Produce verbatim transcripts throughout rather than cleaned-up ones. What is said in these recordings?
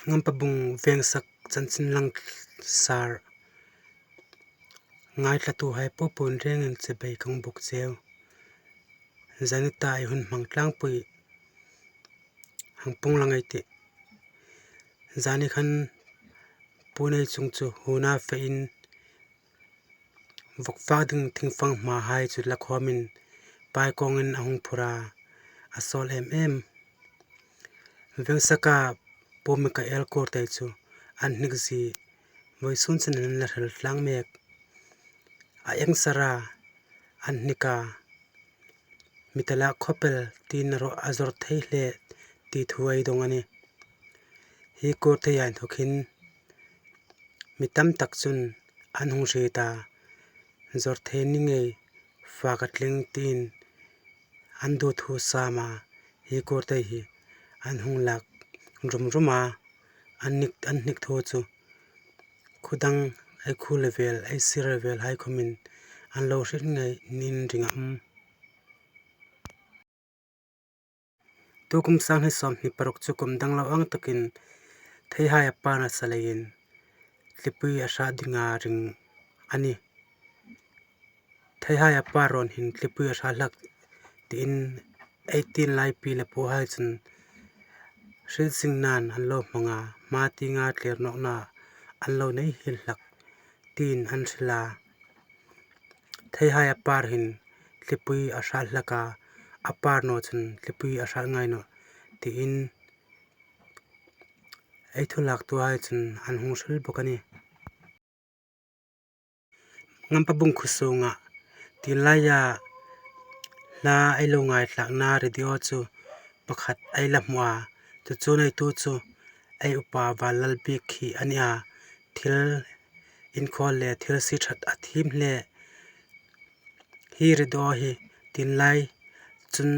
Ngampabung Vengsak chanchin langsar ngaithlatuhai popo rengin chibai ka hung buk cheu. Zani ta ei hun hmang tlangpui hang pung lang ei tih. Zani khan Pu Neichung chu huna fein vok fak ding thingfang hmahai chu la khawmin paikawngin a hung phur a, a sawl em em. Vengsaka Pu Mikael Kawrte chu an hnik zie vawisun chen an la hril tlang mek. A eng sara an hnik a, mi tala khawpel tiin a ro-, a zawr thei hle ti thu ei dawng a nih. Hi Kawrte a inthawkin mi tam tak chun an hung hriet a, zawr thei ni ngei, fak a tling tiin an duthusam a, hi Kawrte hi an hung lak rum rum a, an hnik, an hnik thu chu khu dang, ei khu le vel, ei sir le velhai khawmin an lo hriet ngei niin ring a um. Tukum sanghni sawmhni paruk chu kum dang lo ang takin theihai a par nasa leiin thlipui a hrah dinga ring a nih. Theihai a par rawn hin thlipui a hrah hlak tiin ei tin lai pi le puhai chun hriet zing nan an lo hmang a, hma tienga tler nawkna an lo nei hiel hlak tiin an hril a. Theihai a par hin thlipui a hrah hlak a, a par naw chun thlipui a hrah ngai nawh tiin ei thulaktuhai chun an hung hril bawk a nih. Ngampabung khuo sunga tin laia hla ei lo ngaithlakna radio chu pakhat ei la hmu a, chu chu neitu chu ei upa Vanlalbik hi a nih a, thil inkhawl le thil sie ṭhat a thiem hle. Hi radio hi tin lai chun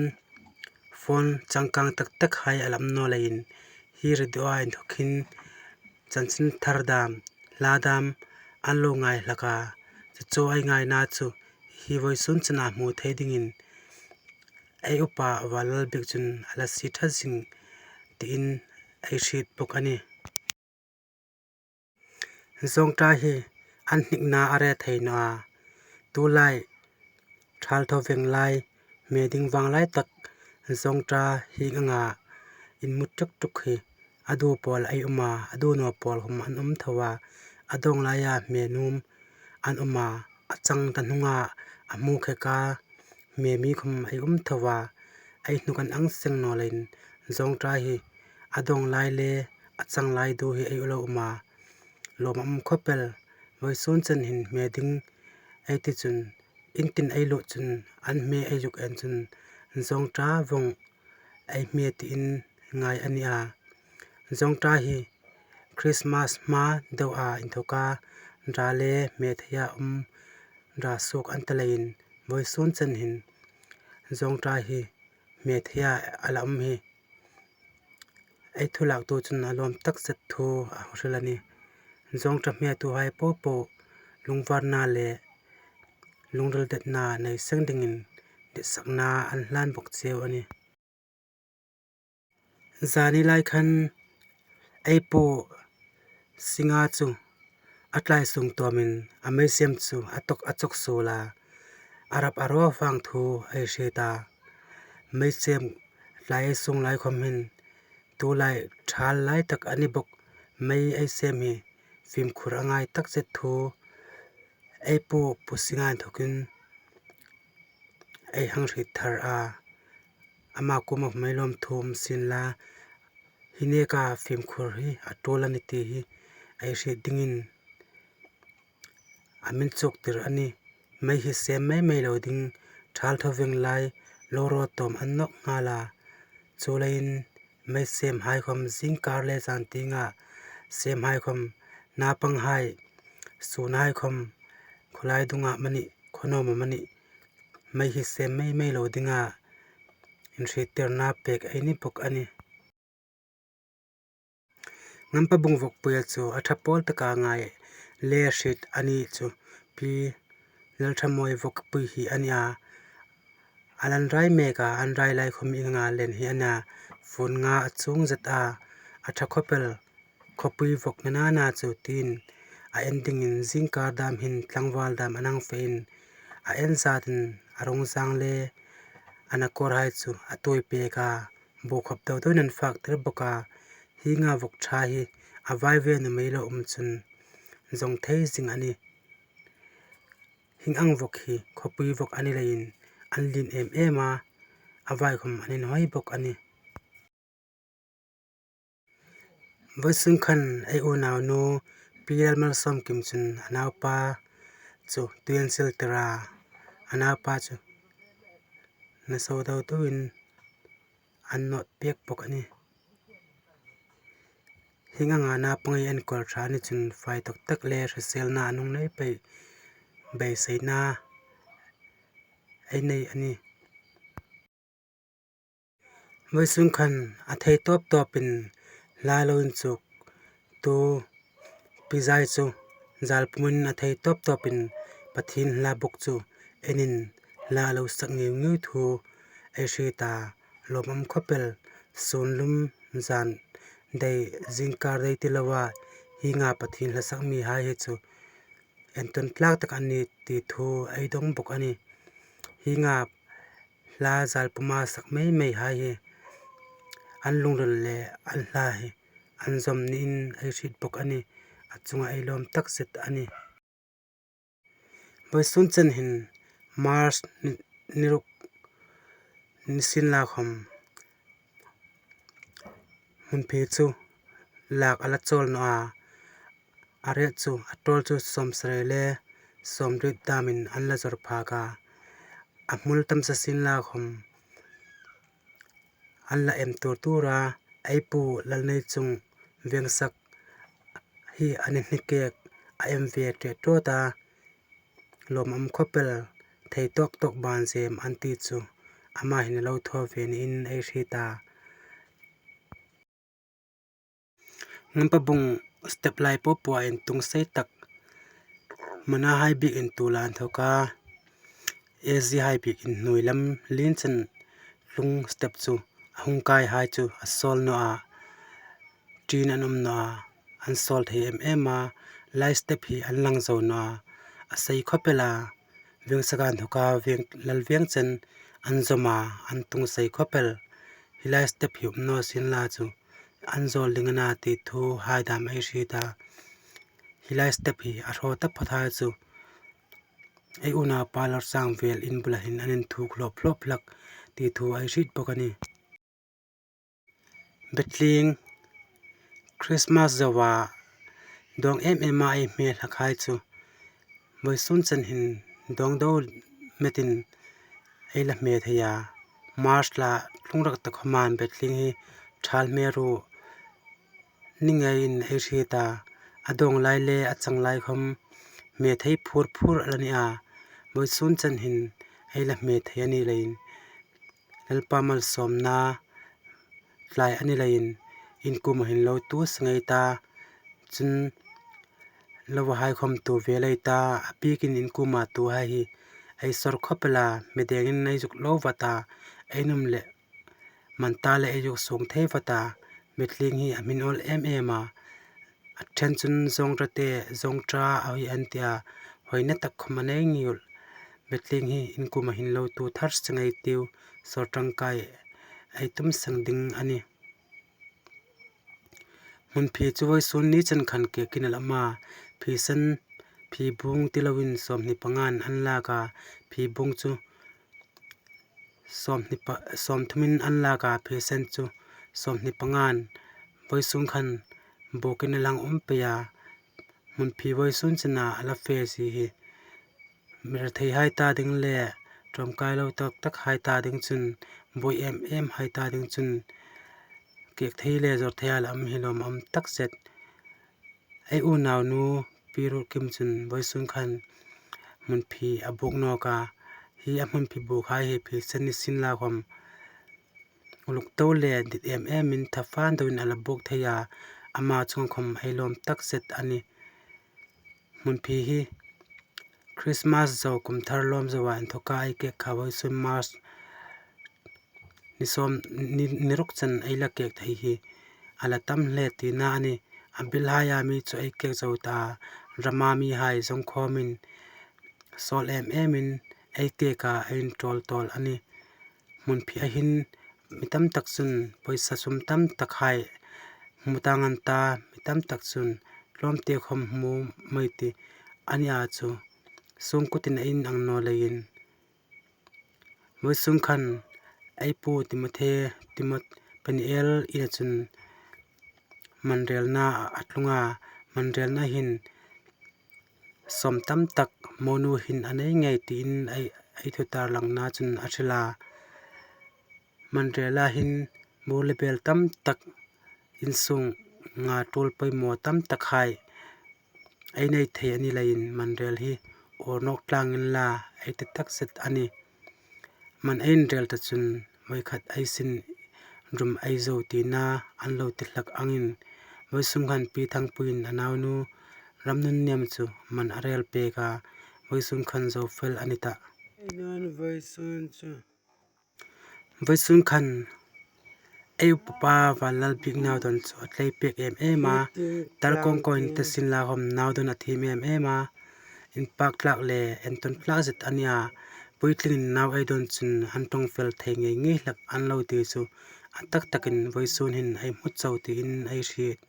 phone changkang tak takhai a la um naw leiin hi radio a inthawkin chanchin thar dam, hla dam an lo ngai hlak a, chu chu ei ngaina chu hi vawisun chena hmu thei dingin ei upa Vanlalbik chun a la sie ṭha zing tiin ei hriet bawk a nih. Zawngṭa hi an hnikna a re thei naw a, tulai ṭhal tho veng lai, hme ding vang lai tak Zawngṭa hi anga inmu tuk tuk hi a du pawl ei um a, a du naw pawl khawm an um tho a, a dawng laia hme nuom an um a, a chang ta hnunga a hmu khek a, hme mi khawm ei um tho a, ei hnuk an ang seng naw leiin Zawngṭa hi a dawng lai le a chang lai du hi ei lo um a, lawm a um khawp el. Vawisun chen hin hme ding ei ti chun, in tin ei lut chun, an hme ei zuk en chun, Zawngṭa vawng ei hme tiin ngai a ni a. Zawngṭa hi Christmas hma deuha inthawka ṭha le hme theia um ṭha suok an ta leiin vawisun chen hin Zawngṭa hi hme theia a la um hi ei thulaktu chun a lawm tak zet thu a hril a nih. Zawngṭa hmetuhai popo lungvarna le lungrildetna nei seng dingin ditsakna an hlan bawk cheu a nih. Zani lai khan ei pu Singa chu a tlai sung tawmin a meisem chu a tok a chawk suol a, a rap a raw vang thu ei hriet a. Meisem tlai ei sung lai khawm hin tulai ṭhal lai tak a ni bawk, mei ei sem hi fimkhur a ngai tak zet thu ei pu Pu Singa inthawkin ei hang hriet thar a, ama kuoma mei lawm thu um sien la, hi neka fimkhur hi a tul a ni ti hi ei hriet dingin a min chuktir a nih. Mei hi sem mei mei lo ding, ṭhal tho veng lai, lo raw tawm an nawk nghal a. Chuleiin mei semhai khawm zingkar le zan tienga semhai khawm, napanghai, sunhai khawm, khawlai dunga amanih, khaw nuoma amanih, mei hi sem mei mei lo dinga inhriettirna pek ei ni bawk a nih. Ngampabung vawkpuia chu a ṭha pawl taka ngai le hriet a ni chu Pi Lalṭhamawi vawkpui hi a ni a. A lan rai mek a, an rai lai khawm i nga len hi a nih a. Fun nga a chuong zet a, a ṭha khawp el. khawpui vawk nana chu tiin a en dingin zingkar dam hin tlangval dam a nang fein a en zatin a rawng zang le a na kawrhai chu a tuoi pek a, bu khawp deuh deuhin an fak tir bawk a, hienga vawk ṭha hi a vai ve nuom ei lo um chun zawng thei zing a nih. Hieng ang vawk hi khawpui vawk a ni leiin an lien em em a, a vai khawm an inhawi bawk a nih. Vawisun khan ei unaunu Pi Lalmalsawmkim chun a naupa chu tui an sil tir a, a naupa chu na so deuh deuhin an nawt pek bawk a nih. Hieng anga naupang ei enkawl ṭha a ni chun fai tak tak le hriselna a nung nei pei beiseina ei nei a nih. Vawisun khan a thei tawp tawpin hla lo inchuk tu Pi Zai chu zal pumin a thei tawp tawpin Pathien hla buk chu enin hla lo sak ngiu ngiu thu ei hriet a, lawmum khawp el, sun lum zan dei zingkar dei ti loa hienga Pathien hla sak mihai hi chu entawn tlak tak an nih ti thu ei dawng bawk a nih. Hienga hla zal puma sak mei mei hai hi an lungril le an hla hi an zawm niin ei hriet bawk a nih. A chunga ei lawm tak zet a nih. Vawisun chen hin March ni, ni ruk nisienlakhawm hmunphi chu lak a la chawl naw a, a rate chu, a ṭawl chu sawmsari le sawmriet damin an la zawr phak a, a hmul tam sa sienlakhawm an la em tur tur a, ei pu Lalneichung Vengsak hi an inhnikek a em ve ṭe ṭawt a, lawmum khawp el, thei tawk tawk ban zem an ti chu ama hin a lo thaw ve niin ei hriet a. Ngampabung step lai po po a intung sei tak, mana hai bik in tu la inthawka, A Z hai bik in hnuoi lam lien chen tlung step chu a hung kai hai chu a sawl naw a, ṭin an um naw a, an sawl thei em em a, lai step hi an lang zo naw a, a sei khawp el a, Vengsak a inthawka Veng, Lalveng chen an zawm a, an tung sei khawp el. Hi lai step hi um naw sienla chu an zawl ding a na ti thu hai dam ei hriet a. Hi lai step hi a hraw taphawt hai chu ei unaupa Lalsangvel in bula hin an inthuk hlawp hlawp hlak ti thu ei hriet bawk a nih. Betling, Christmas zoa dawng em em a ei hme hlak hai chu vawisun chen hin dawng dawng metin ei la hme thei a. March thla tlung rak ta khawmin Betling hi thal hme ru ni ngeiin ei hriet a, a dawng lai le a chang lai khawm hme thei phur phur a la ni a, vawisun chen hin ei la hme thei a ni leiin Lalpa malsawmna tlai a ni leiin in kuoma hin lo tu seng ei ta, chun lo va hai khawm tu ve lei ta, a bikin in kuoma tu hai hi ei sawr khawp el a, hme dengin ei zuk lo vat a, ei nuom le man ta le ei zuk suong thei vat a, Betling hi a hmin awl em em a, a ṭhen chun zawngṭa te, zawngṭa a hoi an ti a, hoina tak khawm a nei ngiul. Betling hi in kuoma hin lo tu thar seng ei tiu, sawr ṭangkai ei tum seng ding a nih. Hmunphi chu vawisun ni chen khan kekin a la um a, phi sen, phi bung ti loin sawmhni pangain an lak a, phi bung chu sawmhni pa, sawmthumin an lak a, phi sen chu sawmhni pangain vawisun khan bukin a la hang um pei a, hmunphi vawisun chena a la fe si hi. Mi rethei hai ta ding le ṭawmkai lo tak tak hai ta ding chun, buoi em em hai ta ding chun, kek thei le zawr thei a la um hi lawmum tak zet. Ei unaunu Pi Rulkim chun vawisun khan hmunphi a buk nawk a, hi a hmunphi buk hai hi phi sen ni sienla khawm uluk to le dit em emin tha fan deuin a la buk thei a, ama chunga khawm ei lawm tak zet a nih. Hmunphi hi Christmas zo kum thar lawm zoa inthawka ei kek kha vawisun March ni sawm, ni, ni ruk chen ei la kek thei hi a la tam hle tina a nih. A bilhaia mi chu ei kek zo ta a, rama mihai zawng khawmin sawl em emin ei kek a, ei inṭawl tawl a nih. Hmunphia hin mi tam tak chun pawisa sum tam takhai hmu tang an ta, mi tam tak chun tlawmte khawm hmu mei ti a nia chu. Sungkutin a in ang naw leiin. Vawisun khan ei pu Timothe, Timot-, Peniel ina chun manrelna a tlung a, manrelna hin sawm tam tak monu hin a nei ngei tiin ei, ei thutarlangna chun a hril a. Manrela hin bur le bel tam tak, insunga tul poimaw tam takhai ei nei thei a ni leiin manrel hi awr nawk tlangin la ei ti takzet a nih. Man ei inrel ta chun voi khat ei sin rum ei zo tina an lo ti hlak angin, vawisun khan Pi Thangpuiin a naunu Ramnunniam chu man a rel pek a, vawisun khan zo fel a ni tah. Vawisun khan ei upa pa Vanlalbik naudawn chu a tlei pek em em a, tar kawng kawngin ta sin la khawm naudawn a thiem em em a, inpak tlak le entawn tlak zet a nia, puitlingin nau ei dawn chun an ṭawng fel thei ngei ngei hlak an lo ti chu a tak takin vawisun hin ei hmu chau tiin ei hriet.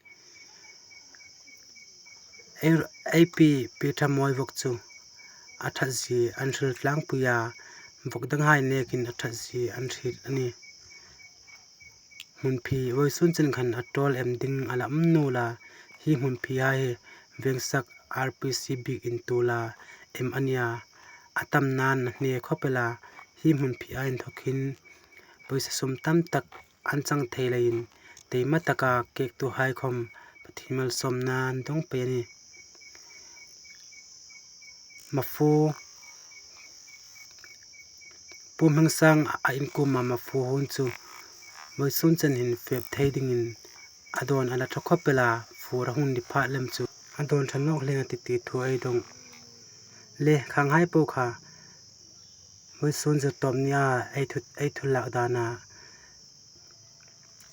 Ei, ei pi, Pi Thamoi vawk chu a ṭhat zie an hril tlangpui a, vawk danghai nekin a ṭhat zie an hriet a nih. Hmunphi vawisun chen khan a ṭawl em ding a la um naw la, hi hmunphihai hi vengsak R P C bik in tuola em a nia, a tam nan a hne khawp el a, hi hmunphia inthawk hin pawisa sum tam tak an chang thei leiin, taima taka kektuhai khawm Pathien malsawmna an dawng pei a nih. Mafu, Pu Hmengsang a inkuoma mafu hun chu vawisun chen hin fep thei dingin a dawn a la ṭha khawp el a, fur a hung ni pha lem chu a dawn ṭha nawk hleng a tih ti thu ei dawng. Le khanghai po kha vawisun zirtawp nia ei thu, ei thu lak dana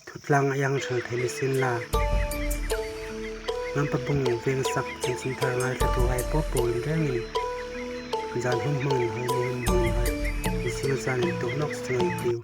thu tlang ei hang hril thei ni sien la. Ngampabung vengsak Chanchinthar ngaithlatuhai po po in rengin zan hun hmangin hoi, ni hun hmangin hoi, ni sien zan in tuok nawk seng ei tiu.